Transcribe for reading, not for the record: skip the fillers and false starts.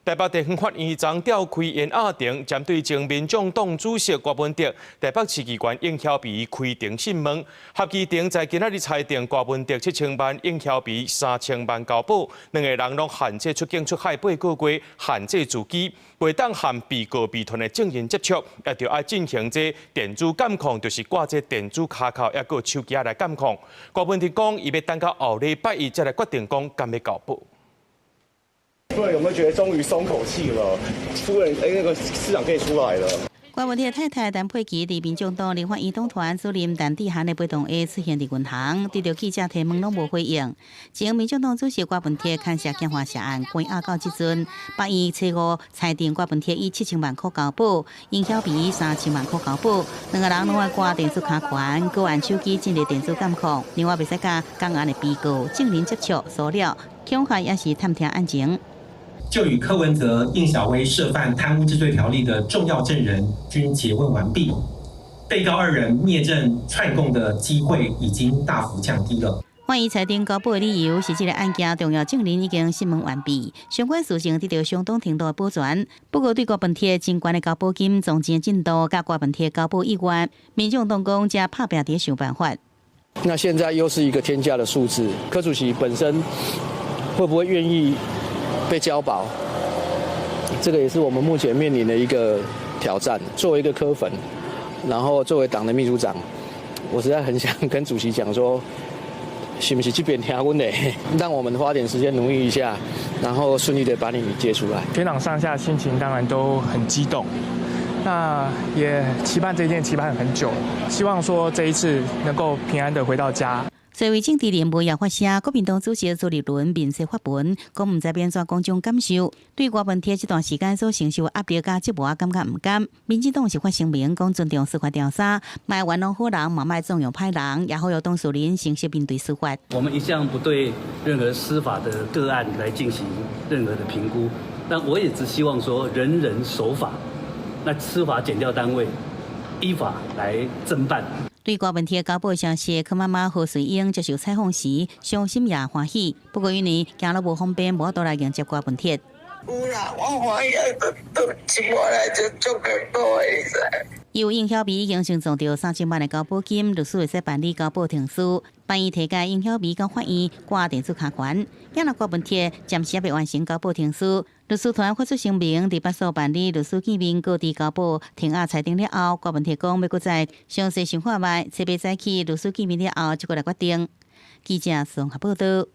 台北地方法院昨調開延押庭，針對前民眾黨主席郭文哲，台北市議員應曉薇開庭訊問。合議庭在今仔日裁定郭文哲七千萬，應曉薇三千萬交保，兩个人攏限制出境出海八個月，限制住居，袂當和被告被團的證人接觸，也著愛進行這電子監控，就是掛這電子跤銬，抑閣手機來監控。郭文哲講，伊欲等到後禮拜一才來決定講敢欲交保。夫人有沒有覺得終於鬆口氣了？夫人，哎，那個市長可以出來了。郭文鐵太太陳佩琪佇民眾黨立法院黨團主任陳智菡的陪同下出現佇銀行，對著記者提問攏無回應。前民眾黨主席郭文鐵牽涉金華社案關押到這陣，法院初五裁定郭文鐵以七千萬箍交保，應曉薇以三千萬箍交保，兩个人攏愛掛電子跤環，閣按手機進入電子監控，另外袂使佮仝案的被告證人接觸、騷擾、恐嚇抑是探聽案情。就與柯文哲、應曉薇涉犯貪污治罪條例的重要證人均詰問完畢，被告二人滅證串供的機會已經大幅降低了。法院裁定交保的理由是這个案件重要證人已經訊問完畢，相關事情得到相當程度的保全。不過對郭文鐵真懸的交保金、總錢進度佮郭文鐵交保意願，民眾黨講正拍拚佇想辦法。那現在又是一個天價的數字，柯主席本身會不會願意被交保？這個也是我們目前面臨的一個挑戰。作為一個柯粉，然後作為黨的秘書長，我實在很想跟主席講說，是不是這邊聽阮的，讓我們花點時間努力一下，然後順利的把你接出來。全黨上下心情當然都很激動，那也期盼這一天，期盼很久，希望說這一次能夠平安的回到家。作為政治人物也發聲，國民黨主席朱立倫面色發文，講毋知欲按怎講這種感受，對郭文鐵這段時間所承受壓力佮折磨，感覺毋甘。民進黨是發聲明講尊重司法調查，莫冤枉好人，嘛莫縱容歹人，也呼籲當事人誠實面對司法。我們一向不對任何司法的個案來進行任何的評估，但我也只希望說人人守法，那司法檢調單位依法來偵辦。對郭文鐵交保消息，柯媽媽何瑞英接受採訪時，傷心也歡喜。不過因為行路無方便，無法度來迎接郭文鐵。有啦，我歡喜，都一無來就足夠多會使。由應曉薇已經先賺著三千萬的交保金，律師會使辦理交保程序。法院提交應曉薇到法院掛電子跤環，也若郭文鐵暫時猶未完成交保程序，律師團發出聲明，佇法所辦理律師見面告知交保停押裁定了後，郭文鐵講欲閣再詳細想看覓，冊欲早起律師見面了後，才閣來決定。記者綜合報道。